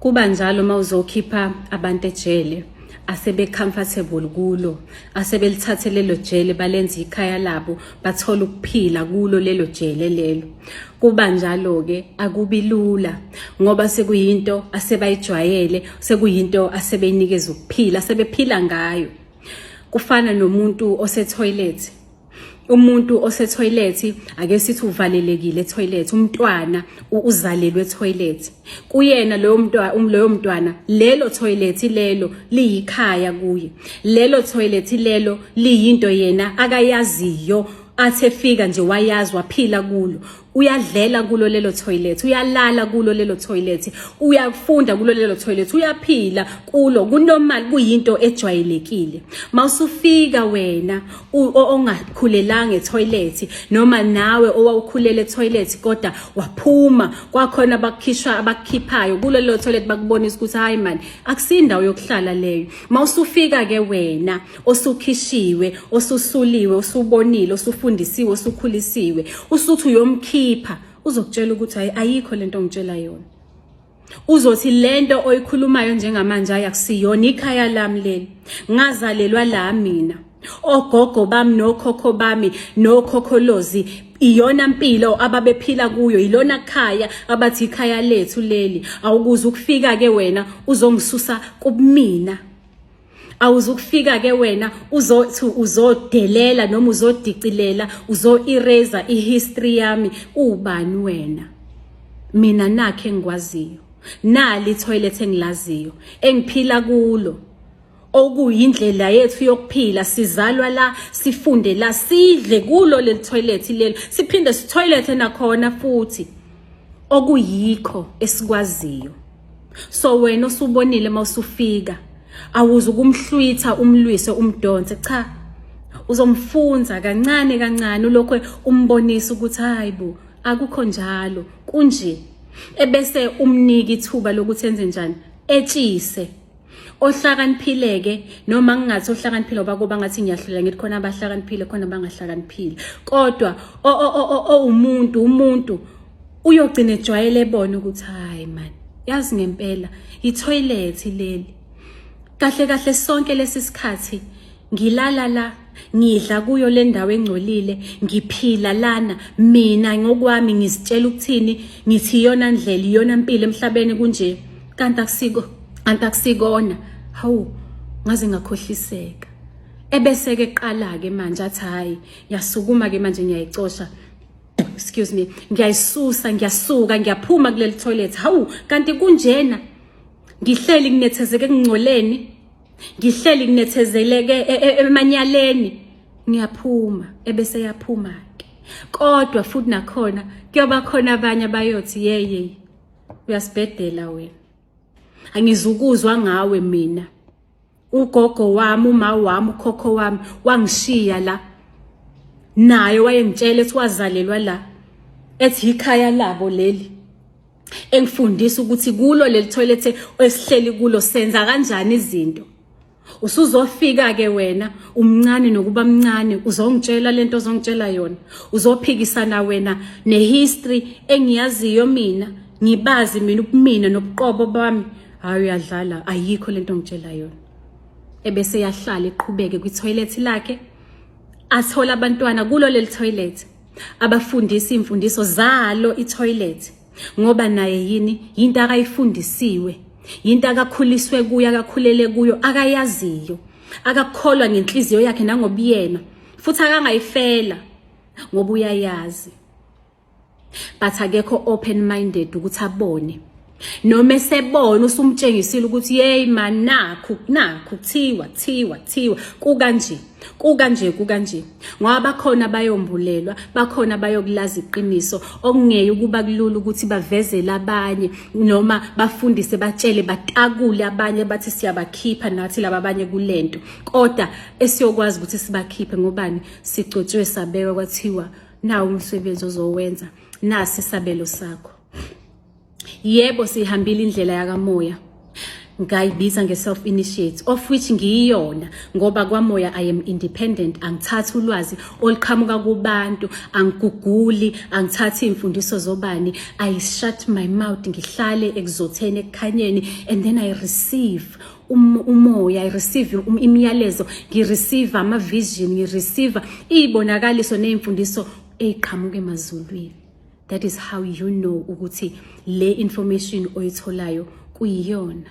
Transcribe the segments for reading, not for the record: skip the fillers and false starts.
Kuba njalo uma uzokhipha abantu ejele asebe comfortable kulo, asebelithathe lelo jele balenza ikhaya labo, bathola ukuphila kulo lelo jele lelo. Kuba njalo-ke akubi lula ngoba sekuyinto asebayijwayele, sekuyinto asebeyinikeza ukuphila, asebephila ngayo. Kufana nomuntu osethoyilethi. Umuntu osethoyilethi, ake sithi uvalelekile ethoyilethi, umntwana uzalelwe ethoyilethi. Kuyena loyo mntwana, loyo mntwana lelo toilet lelo liyikhaya kuye. Lelo toilet lelo liyinto yena akayaziyo, athe fika nje wayazi waphila kulo. Uyadlela kulo lelo toilet, uyalala kulo lelo toilet, uyafunda kulo lelo toilet, uyaphila kulo, kunormal, kuyinto ejwayelekile. Mawusufika wena ongakhulelanga etoilet, noma nawe owawukhulele etoilet kodwa waphuma, kwakhona abakukhishwa abakukhiphayo kulo lelo toilet, bakubonisa ukuthi hayi man, akusindawo yokuhlala leyo. Mawusufika ke wena osukhishiwe, osusuliwe, osubonile, osufundisiwe, osukhulisiwe, usuthi uyomkhipha, uzokutshela ukuthi hayi, ayikho lento ongitshela yona. Uzothi lento oyikhulumayo njengamanje ayakusiyona, ikhaya lami leli, ngazalelwa la mina, ogogo bami nokhokho bami nokhokholozi, iyona mpilo ababephila kuyo, ilona khaya abathi ikhaya lethu leli. Awukuze ukufika ke wena uzongisusa kubumina, awuzukufika ke wena uzothi uzodelela noma uzodicilela, uzo-erase ihistory yami. Ubani wena? Mina nakhe engikwaziyo, nali itoilet engilaziyo engiphila kulo, okuyindlela yethu yokuphila. Sizalwa la, sifunde la, sidle kulo leli toilet lelo, siphinde sitoilet nakhona futhi, okuyikho esikwaziyo. So wena osubonile, mawusufika awuze ukumhlwitha, umlwise, umdonse. Cha, uzomfunza kancane kancane, ulokho umbonisa ukuthi hayi bo, akukho njalo, kunje, ebese umnika ithuba lokuthi enze njani, etshise. Ohlakaniphileke, noma ngingathi ohlakaniphile ngoba kuba ngathi ngiyahlulela, ngithi khona abahlakaniphile, khona abangahlakaniphile, kodwa owumuntu, umuntu uyogcina ejwayele, ebona ukuthi hayi man, yazi ngempela i-toilet leli. Kahle kahle sonke lesi sikhathi ngilala la, ngidla kuyo le ndawo engcolile, ngiphila lana. Mina ngokwami ngizitshela ukuthini? Ngithi iyona ndlela, iyona mpilo emhlabeni, kunje, kanti akusiko, kanti akusikona. Hawu, ngaze ngakhohliseka. Ebese ke qala ke manje athi hayi, ngiyasukuma ke manje, ngiyayicosha, excuse me, ngiyayisusa, ngiyasuka, ngiyaphuma kuleli toilet. Hawu, kanti kunjena, ngihleli nginethezeke ekungcoleni, ngihleli nginethezeleke emanyaleni, ngiyaphuma. Ebese yaphuma ke, kodwa futhi nakhona kuyoba khona abanye abayothi, yeye, uyasibhedela wena, angizukuzwa ngawe mina. Ugogo wami, uma wami, ukhokho wami wangishiya la, naye wayengitshela ethi wazalelwa la, ethi ikhaya labo leli, engifundisa ukuthi kulo leli toilet esihleli kulo senza kanjani izinto. Usuzofika ke wena umncane nokuba mncane, uzongitshela lento ozongitshela yona, uzophikisana wena nehistory engiyaziyo mina, ngibazi mina ubumina nobuqobo bami. Hayi, uyadlala, ayikho lento ongitshela yona. Ebese yahlala, iqhubeke kwi-toilet lakhe, athola abantwana kulo leli toilet, abafundisa imfundiso zalo i-toilet, ngoba naye yini? Yinto akayifundisiwe, yinto akakhuliswe kuyo, akakhulele kuyo, akayaziyo, akakholwa ngenhliziyo yakhe nangobuyena, futhi akangayifela ngoba uyayazi, but akekho open minded ukuthi abone. Noma esebona, usumtshengisile ukuthi hey man, nakhu nakhu, kuthiwa kuthiwa kuthiwa kukanje, kukanje, kukanje, ngoba bakhona bayombulelwa, bakhona bayokulazi iqiniso, okungeke ukuba kulula ukuthi bavezele abanye noma bafundise, batshele, batakule abanye, bathi siyabakhipha nathi laba abanye kulento. Kodwa esiyokwazi ukuthi sibakhiphe ngobani? Sigcotshwe, sabekwa, kwathiwa nawu umsebenzi ozowenza, nasi isabelo sakho. Yebo, sihambile indlela yakamoya. Ngayibiza nge-self initiate, of which ngiyiyona, ngoba kwamoya I am independent. Angithathi ulwazi oluqhamuka kubantu, angiguguli, angithathi iy'mfundiso zobani. I shut my mouth, ngihlale ekuzotheni, ekukhanyeni, and then I receive umoya, I receive imiyalezo, ngireceive ama-vision, ngireceive iy'bonakaliso ney'mfundiso ey'qhamuka emazulwini. That is how you know ukuthi le information oyitholayo kuyiyona.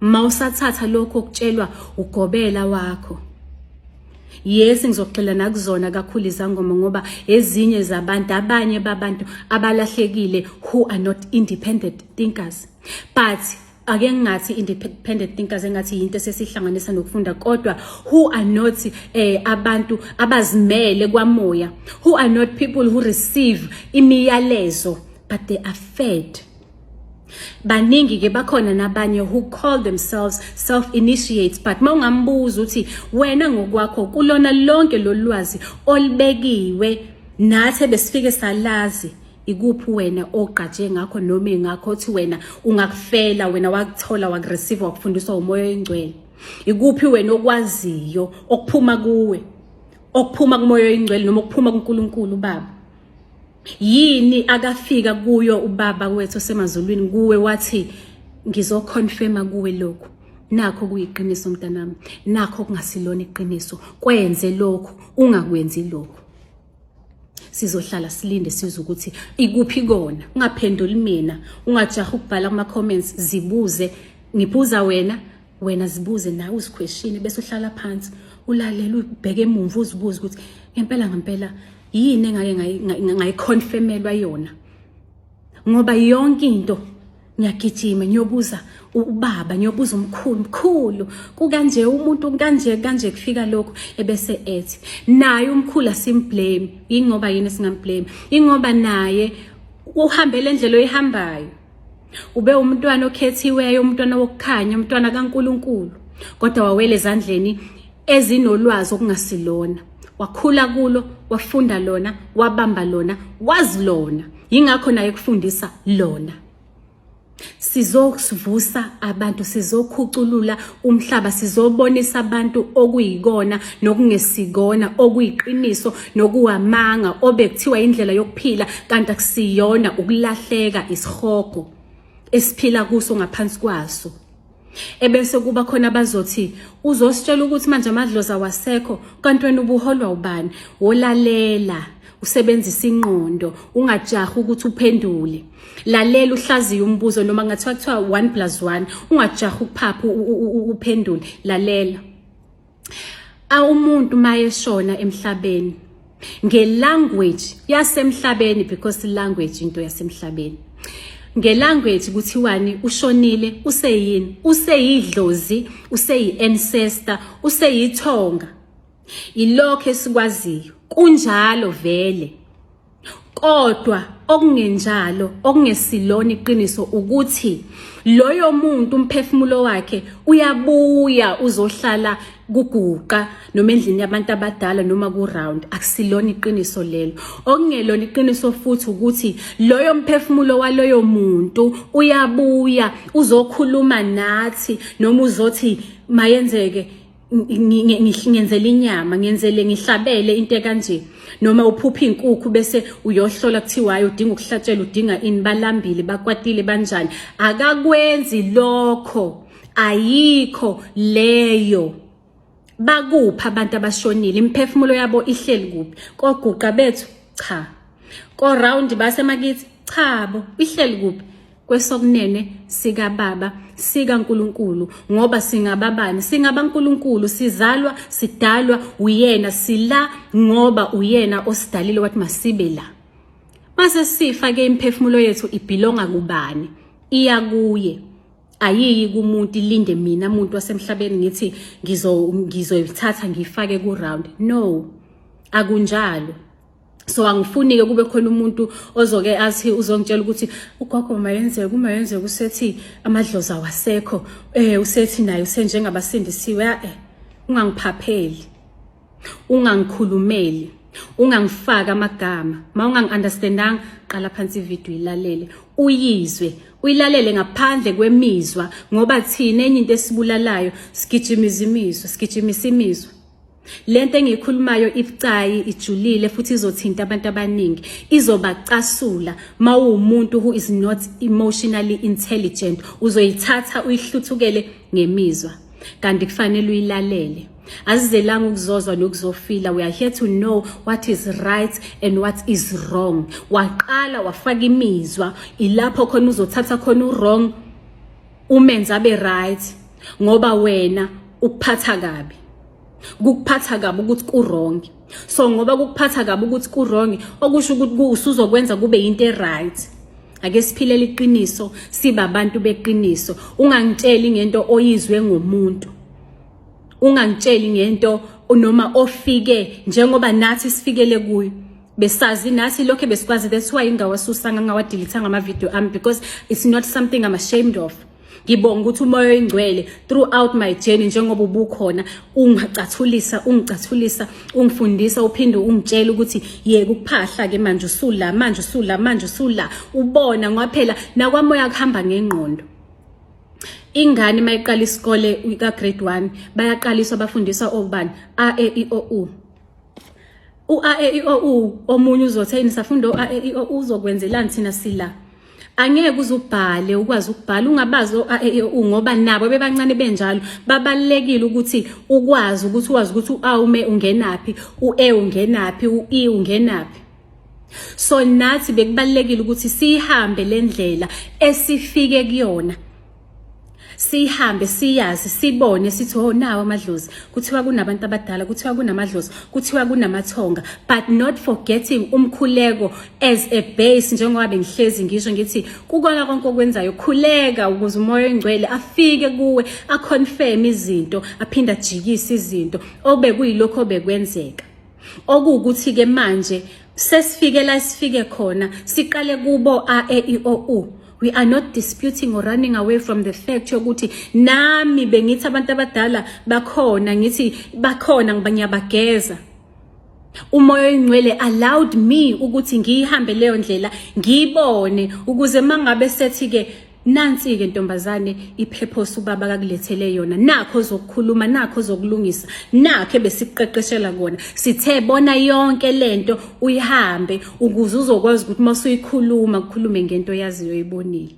Mawusathatha lokho okutshelwa ugobela wakho, yes, ngizogxila nakuzona kakhulu izangoma, ngoba ezinye zabantu, abanye babantu abalahlekile who are not independent thinkers, but ake ngingathi independent thinkers, engathi yinto esesihlanganisa nokufunda, kodwa who are not abantu abazimele kwamoya, who are not people who receive imiyalezo but they are fed. Baningi ke, bakhona nabanye who call themselves self initiates, but mawungambuza uthi wena ngokwakho kulona lonke lolwazi olubekiwe nathi besifike salazi, ikuphi wena ogqaje ngakho noma ingakho othi wena ungakufela, wena wakuthola, wakureceive, wakufundiswa umoya oyingcwele, ikuphi wena okwaziyo okuphuma kuwe, okuphuma kumoya oyingcwele noma okuphuma kuNkulunkulu Baba? Yini akafika kuyo ubaba wethu osemazulwini kuwe wathi, "Ngizoconfirma kuwe lokhu, nakho kuyiqiniso mntanami, nakho kungasilona iqiniso, kwenze lokhu, ungakwenzi lokhu"? Sizohlala silinde sizwe ukuthi ikuphi kona. Ungaphenduli mina, ungajahi ukubhala kuma comments, zibuze. Ngibuza wena, wena zibuze nawe, uziquestione, bese uhlala phansi, ulalela, ubheke emumva, uzibuze ukuthi ngempela ngempela yini engake ngayiconfirmelwa yona, ngoba yonke into ngiyagijima ngiyobuza ubaba, ngiyobuza umkhulu, mkhulu, kukanje, umuntu kanje kanje, kufika lokho, ebese ethi naye umkhulu asimblame. Ingoba yini singamblame? Ingoba naye uhambele endlela oyihambayo, ube umntwana okhethiweyo, umntwana wokukhanya, umntwana kaNkuluNkulu, kodwa wawela ezandleni ezinolwazi okungasilona, wakhula kulo, wafunda lona, wabamba lona, wazi lona, yingakho naye kufundisa lona. Sizosivusa abantu, sizokhuculula umhlaba, sizobonisa abantu okuyikona nokungesikona, okuyiqiniso nokuwamanga, obekuthiwa indlela yokuphila kanti akusiyona, ukulahleka, isihogo esiphila kuso ngaphansi kwaso. Ebese kuba khona abazothi uzositshela ukuthi manje amadlozi awasekho, kanti wena ubuholwa ubani? Wolalela, usebenzisa ingqondo, ungajahi ukuthi uphendule. Lalela, uhlaziye umbuzo, noma ngathiwa kuthiwa 1 plus 1, ungajahi ukuphapha uphendule. Lalela, umuntu mayeshona emhlabeni, ngelanguage yasemhlabeni, because language into yasemhlabeni, ngelanguage kuthiwani? Ushonile, useyini? Useyidlozi, useyi-ancestor, useyithonga. Ilokho esikwaziyo, kunjalo vele, kodwa okungenjalo, okungesilona iqiniso ukuthi loyo muntu umphefumulo wakhe uyabuya uzohlala kuguqa noma endlini yabantu abadala noma ku-round. Akusilona iqiniso lelo. Okungelona iqiniso futhi ukuthi loyo mphefumulo waloyo muntu uyabuya uzokhuluma nathi, noma uzothi mayenzeke ngenzele inyama, ngenzele, ngihlabele into ekanje, noma uphupha inkukhu bese uyohlola, kuthiwa hayi, udinga ukuhlatshelwa, udinga ini, balambile, bakwatile, banjani. Akakwenzi lokho, ayikho leyo. Bakuphi abantu abashonile? Imiphefumulo yabo ihleli kuphi? Koguqa bethu? Cha. Ko round basemakithi? Cha bo. Ihleli kuphi? Kwesokunene sikababa, sikaNkuluNkulu, ngoba singababani? SingabaNkulunkulu, sizalwa, sidalwa uyena, sila ngoba uyena osidalile, wathi masibe la. Mase sifa ke, imiphefumulo yethu ibelonga kubani? Iya kuye, ayiyi kumuntu ilinde mina umuntu wasemhlabeni ngithi ngizoyithatha ngiyifake ku round. No, akunjalo. So angifuni ke kube khona umuntu ozoke athi uzongitshela ukuthi ugogo mayenzeke, uma yenzeka usethi amadlozi awasekho, usethi naye usenjengabasindisiwe. Ungangiphapheli, ungangikhulumeli, ungangifaka amagama. Ma ungangi-understandanga, qala phansi ividiyo, ilalele, uyizwe. Uyilalele ngaphandle kwemizwa, ngoba thina enye into esibulalayo sigijimisa imizwa, sigijimisa imizwa. Lento engiyikhulumayo ibucayi, ijulile futhi izothinta abantu abaningi, izobacasula. Mawumuntu who is not emotionally intelligent, uzoyithatha uyihluthukele ngemizwa, kanti kufanele uyilalele. Azizelanga ukuzozwa nokuzofila. We are here to know what is right and what is wrong. Waqala wafaka imizwa, ilapho khona uzothatha khona u-wrong umenze abe right, ngoba wena ukuphatha kabi, kukuphatha kabi ukuthi ku-wrong. So ngoba kukuphatha kabi ukuthi ku-wrong, okusho ukuthi usuzokwenza kube into e-right. Ake siphilele iqiniso, sibe abantu beqiniso. Ungangitsheli ngento oyizwe ngomuntu, ungangitsheli ngento noma ofike njengoba nathi sifikele kuyo, besazi nathi lokho besikwazi. That's why ngingawasusanga, ngingawadelethanga ama-video ami, because it's not something I'm ashamed of. Ngibonga ukuthi uMoya oyiNgcwele throughout my journey, njengoba ubukhona, ungicathulisa, ungicathulisa, ungifundisa, uphinde ungitshela ukuthi yeka ukuphahla ke manje, usula manje, usula manje, usula ubona. Ngoba phela nakwamoya kuhamba ngengqondo. Ingane mayiqala isikole ka grade 1, bayaqaliswa, bafundiswa obani? A, E, I, O, U. U A, E, I, O, U. Omunye uzothi, "Hey, nisafunda o A, E, I, O U, uzokwenzelani? Thina sila." Angeke uzubhale, ukwazi ukubhala ungabazi o A, E, I, O, U, ngoba nabo bebancane benjalo. Babalekile ukuthi ukwazi ukuthi wazi ukuthi u A ume ungenaphi, u E ungenaphi, u I ungenaphi. So nathi bekubalekile ukuthi sihambe le ndlela esifike kuyona, sihambe, siyazi, sibone, sithi, "Oh, nawo amadlozi." Kuthiwa kunabantu abadala, kuthiwa kunamadlozi, kuthiwa kunamathonga, but not forgetting umkhuleko as a base. Njengoba bengihlezi ngisho ngithi kukona konke okwenzayo, khuleka ukuze uMoya oNgcwele afike kuwe, aconfirm izinto, aphinde ajikise izinto, obekuyilokho obekwenzeka. Okuwukuthi-ke manje sesifike la sifike khona, siqale kubo A, E, I, O, U. We are not disputing or running away from the fact yokuthi nami bengithi abantu abadala bakhona, ngithi bakhona, ngiyabageza. UMoya oyiNgcwele allowed me ukuthi ngiyihambe leyo ndlela, ngiyibone, ukuze mangabe sethi ke, "Nansi ke ntombazane ipurpose ubaba kakulethele yona, nakho zokukhuluma, nakho zokulungisa, nakho ebesiqeqeshela kona, sithe bona yonke lento uyihambe ukuze uzokwazi ukuthi masuyikhuluma, kukhulume ngento yaziyo, oyibonile."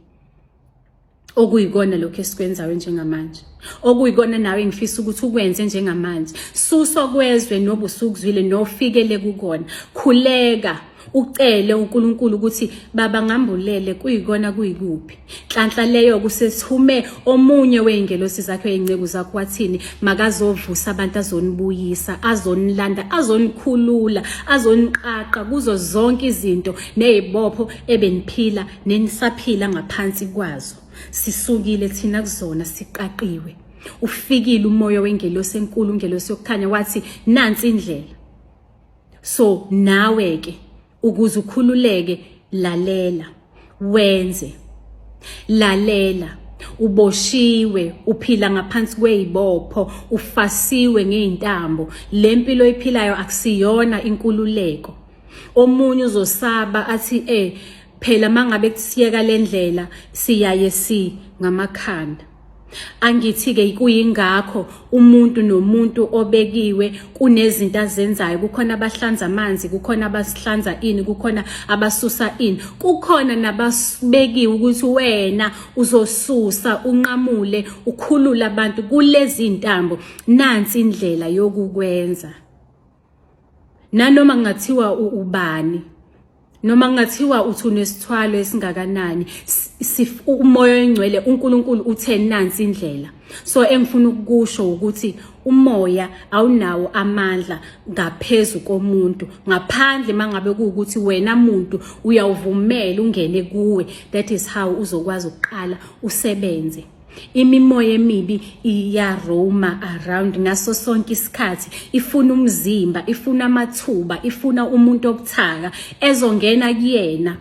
Okuyikona lokho esikwenzayo njengamanje, okuyikona nawe ngifisa ukuthi ukwenze njengamanje. Suso kwezwe nobusukuzwile nofikele kukona, khuleka, ucele uNkulunkulu ukuthi, "Baba, ngambulele kuyikona kuyikuphi." Nhlanhla leyo kusethume omunye wey'ngelosi zakhe, wey'nceku zakho, wathini? Makazovusa abantu, azonibuyisa, azonilanda, azonikhulula, azoniqaqa kuzo zonke izinto ney'bopho ebeniphila nenisaphila ngaphansi kwazo. Sisukile thina kuzona, siqaqiwe. Ufikile umoya wengelosi enkulu, ingelosi yokukhanya, wathi nansi indlela. So nawe ke, ukuze ukhululeke, lalela, wenze. Lalela. Uboshiwe, uphila ngaphansi kwezibopho, ufasiwe ngeintambo. Le mpilo oyiphilayo akusiyona inkululeko. Omunye uzosaba athi, phela mangabe kusiyeka lendlela, siyaye si ngamakhanda." Angithi ke kuyingakho umuntu nomuntu obekiwe kunezinto azenzayo. Kukhona abahlanza amanzi, kukhona abasihlanza ini, kukhona abasusa ini, kukhona nababekiwe ukuthi wena uzosusa, unqamule, ukhulule abantu kulezi ntambo. Nansi indlela yokukwenza. Nanoma kungathiwa ubani, noma kungathiwa uthi unesithwalo esingakanani, uMoya oyiNgcwele, uNkulunkulu uthe nansi indlela. So engifuna ukukusho ukuthi umoya awunawo amandla ngaphezulu komuntu, ngaphandle mangabe kuwukuthi wena muntu uyawuvumela ungene kuwe. That is how uzokwazi ukuqala usebenze. Imimoya emibi iyaroma around ngaso sonke isikhathi, ifuna umzimba, ifuna amathuba, ifuna umuntu obuthaka ezongena kuyena,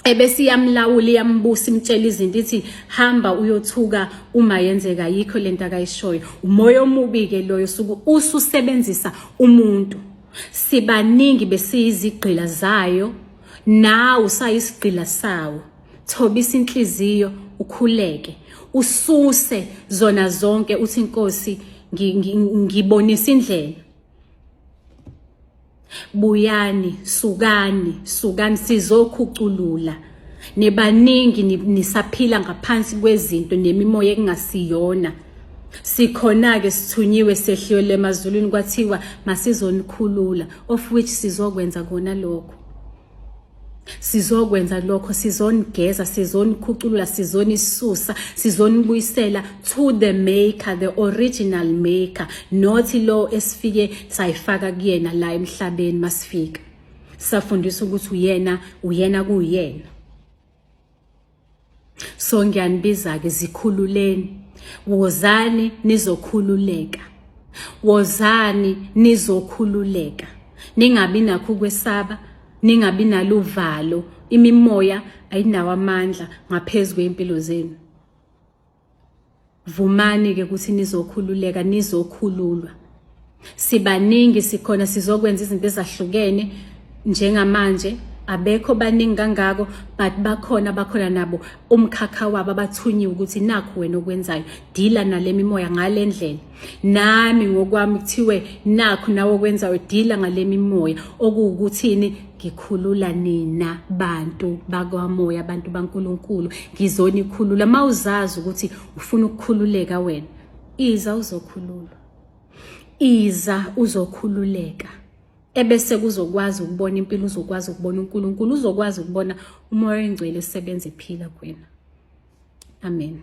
ebese iyamlawula, iyambusa, imtshela izinto, ithi hamba uyothuka uma yenzeka. Yikho lento akayishoyo. Umoya omubi ke loyo suku ususebenzisa umuntu. Sibaningi besiyizigqila zayo, nawe usayisigqila sawo. Thobisa inhliziyo ukhuleke, ususe zona zonke uthi Nkosi ngibonisa indlela. Buyani, sukani, sukani sizokhuculula. Nibaningi nisaphila ngaphansi kwezinto nemimoya ekungasiyona. Sikhona-ke sithunyiwe sehliwe emazulwini kwathiwa masizonikhulula, of which sizokwenza kona lokho. Sizokwenza lokho, sizonigeza, sizonikhuculula, sizonisusa, sizonibuyisela to the maker, the original maker, not lo esifike sayifaka kuyena la emhlabeni. Masifika safundisa ukuthi uyena, uyena kuyena. So ngiyanibiza ke, zikhululeni, wozani nizokhululeka, wozani nizokhululeka, ningabi nakho ukwesaba, ningabi naluvalo. Imimoya ayinawo amandla ngaphezulu kwempilo zenu. Vumani ke ukuthi nizokhululeka, nizokhululwa. Sibaningi, sikhona, sizokwenza izinto ezahlukene. Njengamanje abekho baningi kangako, but bakhona, bakhona nabo umkhakha wabo abathunyiwe ukuthi nakho wena okwenzayo, deala nale mimoya ngale ndlela. Nami ngokwami kuthiwe nakho nawe okwenzayo, deala ngale mimoya, okuwukuthini? Ngikhulula nina bantu bakwamoya, abantu baNkulunkulu, ngizonikhulula. Mawuzazi ukuthi ufuna ukukhululeka wena, iza uzokhululwa, iza uzokhululeka, ebese kuzokwazi ukubona impilo, uzokwazi ukubona uNkulunkulu, uzokwazi ukubona umoya oyingcwele esebenza ephila kuwena. Amen.